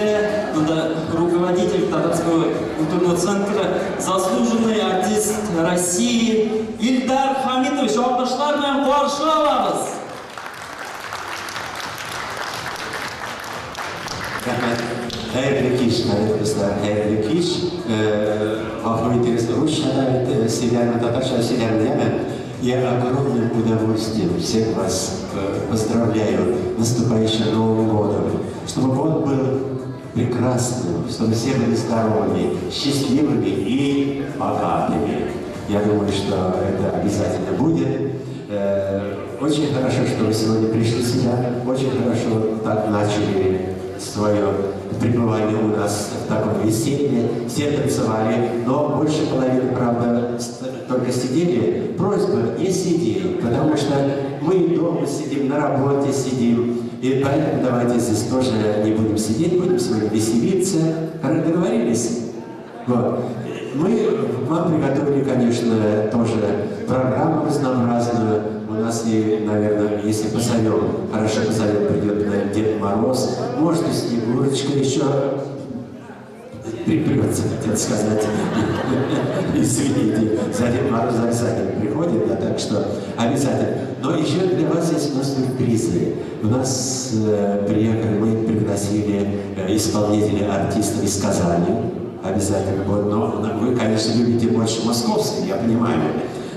килә, монда руководитель Татарского культурного центра, заслуженный артист России Илдар Хамитович. Алкышлар белән каршы алабыз. Рәхмәт. Хәерле кич, хәерле дуслар, хәерле кич. Гафу итегез, русча да бит сөйләрмен, татарча да сөйләрмен, яме? Я огромным удовольствием всех вас поздравляю наступающим Новым годом. Чтобы год был прекрасным, чтобы все были здоровыми, счастливыми и богатыми. Я думаю, что это обязательно будет. Очень хорошо, что вы сегодня пришли сюда. Очень хорошо так начали свое пребывание у нас в таком веселье. Все танцевали, но больше половины, правда, только сидели. Просьба не сидеть, потому что мы дома сидим, на работе сидим. И поэтому давайте здесь тоже не будем сидеть, будем сегодня веселиться. Договорились? Вот. Мы вам приготовили, конечно, тоже программу разнообразную. У нас и, наверное, если позовем, хорошо позовем, придет, наверное, Дед Мороз. Может, и Снегурочка еще припрется, хотел сказать. Извините, за Дед Мороз обязательно приходит, да, так что обязательно. Но еще для вас есть у нас сюрпризы. У нас приехали, мы пригласили исполнителей, артистов из Казани. Обязательно будет. Но вы, конечно, любите больше московский, я понимаю.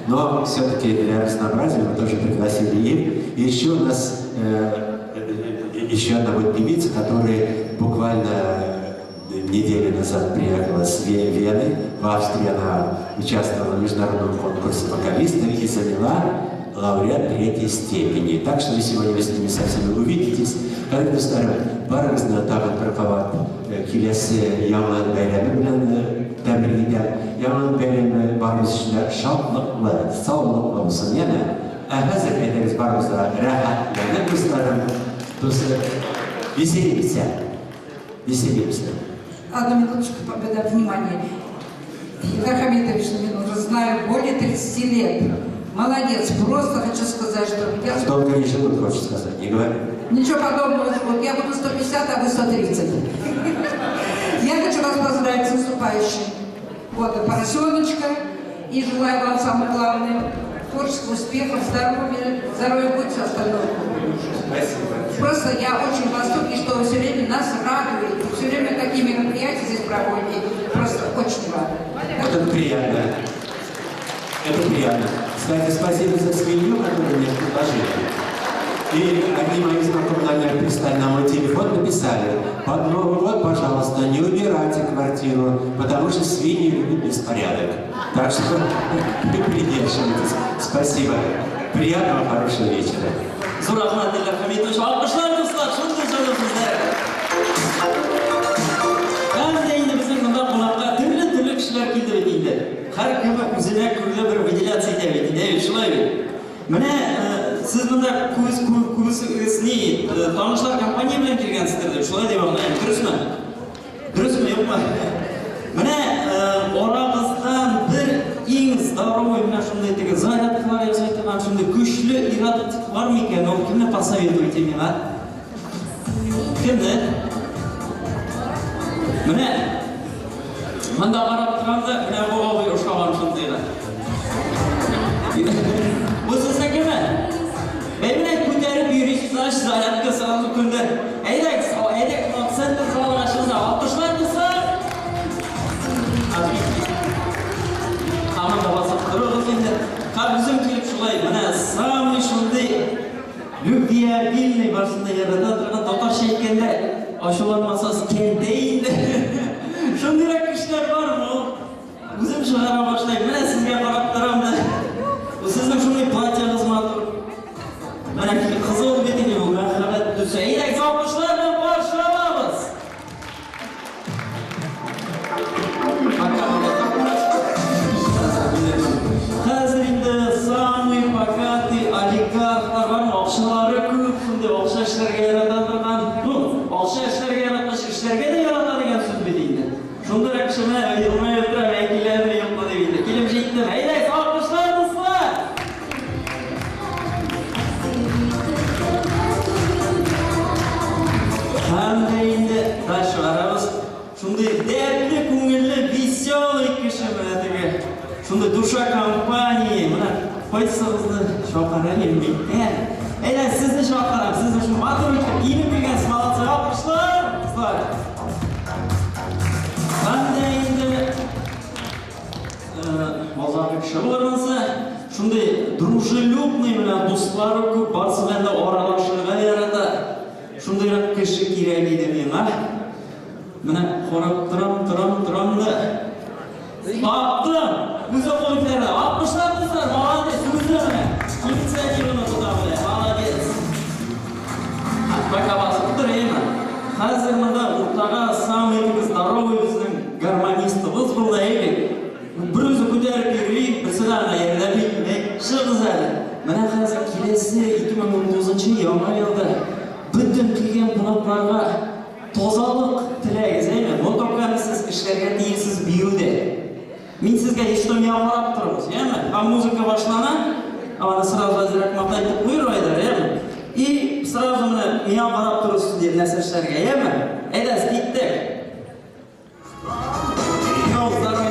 Но все-таки для разнообразия мы тоже пригласили их. И еще у нас еще одна будет певица, которая буквально неделю назад приехала с Вены. В Австрии она участвовала в международном конкурсе вокалистов и заняла лауреат третьей степени. Так что вы сегодня вы с ними со всеми увидитесь. Кадерле дусларым, барыгызны тагын бер кабат киләсе Яңа ел бәйрәме белән тәбрик итәм. Яңа ел бәйрәме барыбыз өчен дә шатлыклы, саулыклы булсын, яме? Ә хәзер әйдәгез барыбыз да рәхәтләнеп, дусларым, дуслар, веселимся. Веселимся. Одну минуточку, победа, внимание. Ильдар Хамитович, уже знаю более 30 лет. Молодец, просто хочу сказать, что я. Долго не живут, хочешь сказать, не говори. Ничего подобного, вот я буду 150, а вы 130. Я хочу вас поздравить с наступающим годом поросеночка и желаю вам самое главное творческих успехов, здоровья, здоровья будет, все остальное будет уже. Спасибо. Просто я очень в восторге, что вы все время нас радуете, все время такие мероприятия здесь проводите. Просто очень рада. Вот это приятно. Это приятно. Кстати, спасибо за свинью, которую мне предложили. И одни мои знакомые, наверное, прислали на мой телефон, написали: под Новый год, пожалуйста, не убирайте квартиру, потому что свиньи любят беспорядок. Так что вы придерживайтесь. Спасибо. Приятного, хорошего вечера. Зур рәхмәт, Илдар Хәмитович. Алкышлар, дуслар, шундый җылы сүзләр. Һәм дә инде безнең монда кунакка төрле-төрле кешеләр килде бит инде. Һәркеме үзенә күрә бер выделяться итә бит инде, әйе, шулай бит. Менә сез монда күз күбесегез ни, танышлар компания белән килгәнсездер дип, шулай дип аңлыйм, дөресме? Дөресме, юкмы? Менә арагыздан бер иң здоровый менә шундый теге зарядкалар ясый торган шундый көчле ир-ат бар микән? Ул кемне посоветуете миңа? Кемне? Менә монда карап торам да, менә бу абый ошаган шундыйга. Бу сезнекеме? Бәй менә күтәреп йөрисез, значит, зарядка сразу көндә. Әйдәгез, әйдә, центр залына чыгыза. Алкышлар, дуслар! Һаман да басып торыгыз инде. Һәм үзем килеп шулай, менә самый шундый любвеобильный, барысын да ярата торган, татарча әйткәндә, ачуланмасагыз, кәнтәй инде. Шундыйрак кешеләр бармы ул? Үзем чыгара башлыйм. Менә сезгә карап торам да. Бу сезнең шундый платьягыз матур. Менә кызыл бит инде бу мәхәббәт төсе. Әйдәгез, алкышлар белән каршы алабыз. Хәзер инде самый богатый олигархлар бармы? Акчалары күп, шундый акча эшләргә ярата торган. Ну, акча эшләргә яраткач, эшләргә дә ярата дигән сүз бит инде. Шундыйрак кешене елмаеп тора, әй киләме, юкмы дип инде. Килеп җиттем. Әйдәгез, алкышлар, дуслар! Шундый душа компании, менә кайсыгызны чакырыйм микән? Әйдә, сезне чакырам, сезне шул матур итеп киенеп килгәнсез, молодцы, алкышлар, кызлар. Һәм дә инде базарга кеше булыр монысы. Шундый дружелюбный менә дуслары күп, барысы белән дә аралашырга ярата. Шундыйрак кеше кирәк иде миңа. Менә карап торам, торам, торам да таптым! Үзе кул күтәрде. Алкышлар, дуслар, молодец, үзе менә. Инициативаны тота белә, молодец. Пока басып тор, әйме? Хәзер монда уртага самый здоровый безнең гармонистыбыз булды, әйме? Бер үзе күтәреп йөри, берсе дә аңа ярдәм итми. Чыгыгыз әле. Менә хәзер киләсе 2019 яңа елда бөтен килгән кунакларга тазалык теләгез, әйме? Бу только сез эшләргә тиешсез биюдә. Мин сезгә һич миңа карап торыгыз, яме? А музыка башлана, аны сразу әзрәк матайтып куер Айдар, яме? И сразу менә миңа карап торырсыз дип нәрсә эшләргә, яме? Әйдә, киттек. Ну, здоровья.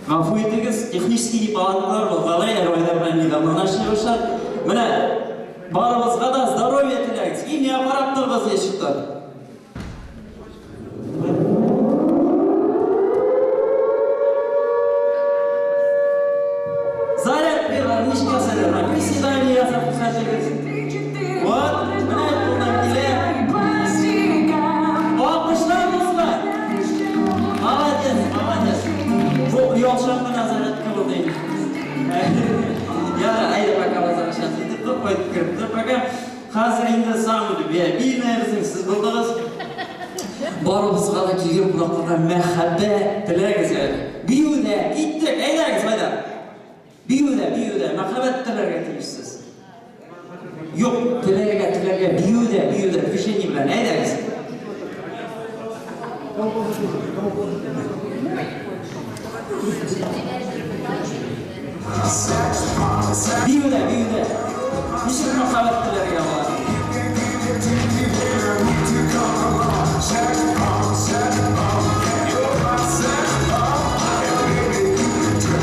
Гафу итегез, технический неполадкалар булгалый, Айдар белән недавно начали башлап. Менә барыбызга да здоровья теләгез. И миңа карап торыгыз, если что. Заряд бирәләр, ничек ясыйлар? Приседание ясап күрсәтегез. Вот, менә кулдан килә. Алкышлар, дуслар. Молодец, молодец. Бу оялчан гына зарядка булды инде. Ярар, әйдә пока возвращаться итеп тор, кайтып кереп тор пока. Хәзер инде самый любвеобильный безнең сез булдыгыз. Барыбызга да килгән кунакларга мәхәббәт теләгез әле. Биюдә киттек, әйдәгез, Айдар. Биюдә, биюдә мәхәббәт теләргә тиешсез. Юк, теләргә, теләргә, биюдә, биюдә, движение белән, әйдәгез. Биюдә, биюдә. Ничек мәхәббәт теләргә була?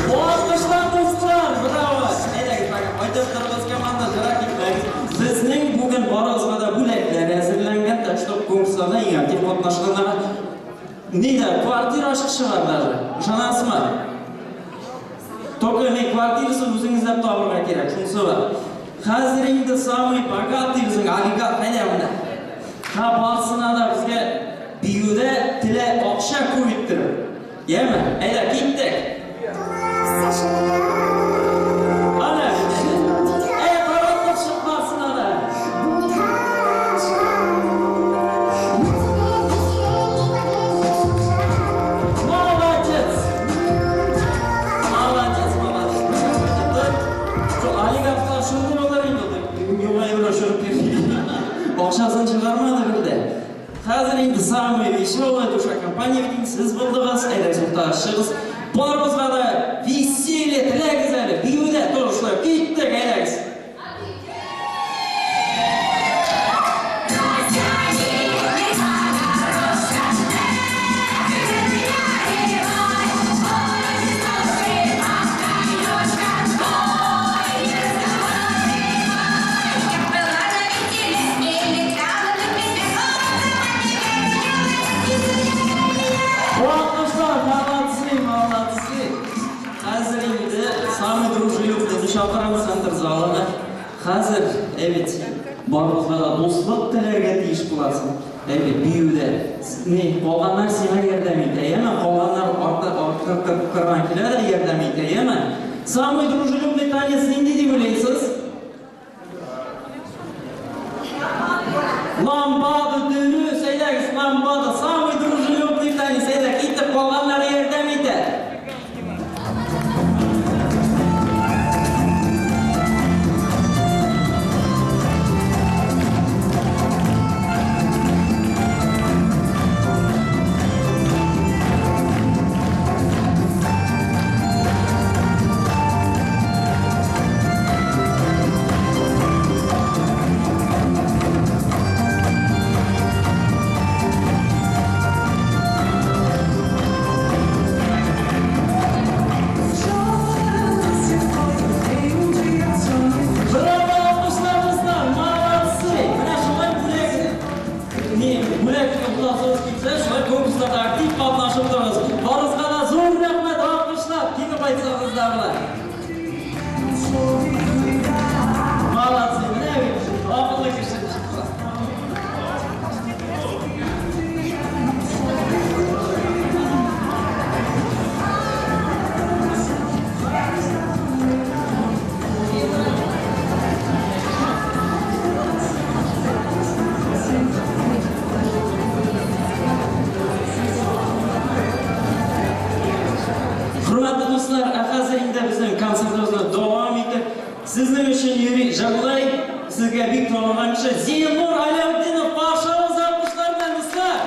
Алкышлар, дуслар! Браво! Әйдәгез, пока. Кайтып торыгыз, команда, ерак китмәгез. Безнең бүген барыгызга да бүләкләр әзерләнгән, так что конкурсларда иң актив катнашканнарга нидә квартира ачкычы бар даже. Ышанасызмы? Только не квартирасын үзең эзләп табырга кирәк, шунысы бар. Хәзер инде самый богатый безнең олигарх әнә менә. Ха барсына да безгә биюдә телә акча күп иттереп. Яме? Әйдә, киттек. Ана. Әй, карап чык барсына да. Молодец! Молодец, молодец. Шул олигархлар шундый булыр инде. Юлга чыгып йөри. Акчасын чыгармады бер дә. Хәзер инде самый веселая душа компания бит инде сез булдыгыз. Әйдәгез уртага чыгыгыз. Барыбызга да веселье теләгез әле. Биюдә тоже шулай. Киттек, әйдәгез. Алкышлар, молодцы, молодцы. Хәзер инде самый дружелюбный чакырам центр залына. Хәзер, әйбәт, барыбызга да дуслык теләргә тиеш буласың. Әйбәт, биюдә. Не, калганнар сиңа ярдәм итә, яме? Калганнар арты арты кырган килә дә ярдәм итә, яме? Самый дружелюбный танец нинди дип уйлыйсыз? Ламбада, дөрес, әйдәгез, ламбада, самый дружелюбный танец, әйдә, китеп калганнар ярдәм итә. Сезнең өчен йөри, җырлый, сезгә бик танылган кеше Зиннур Аләүтдинов. Каршыгыз алкышлар белән, дуслар!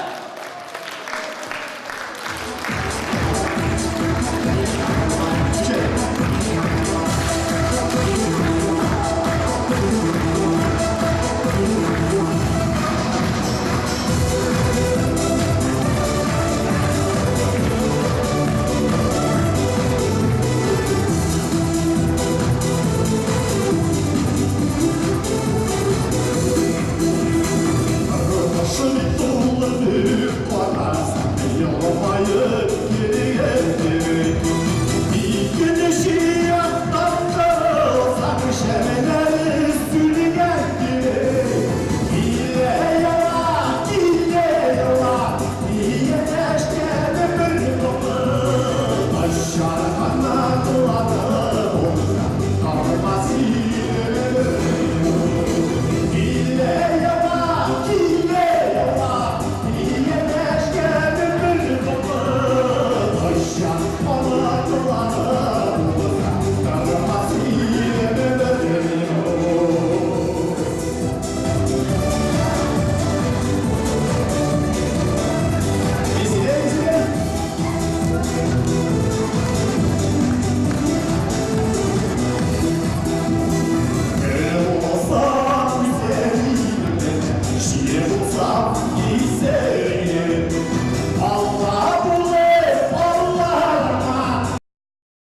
Шли тулы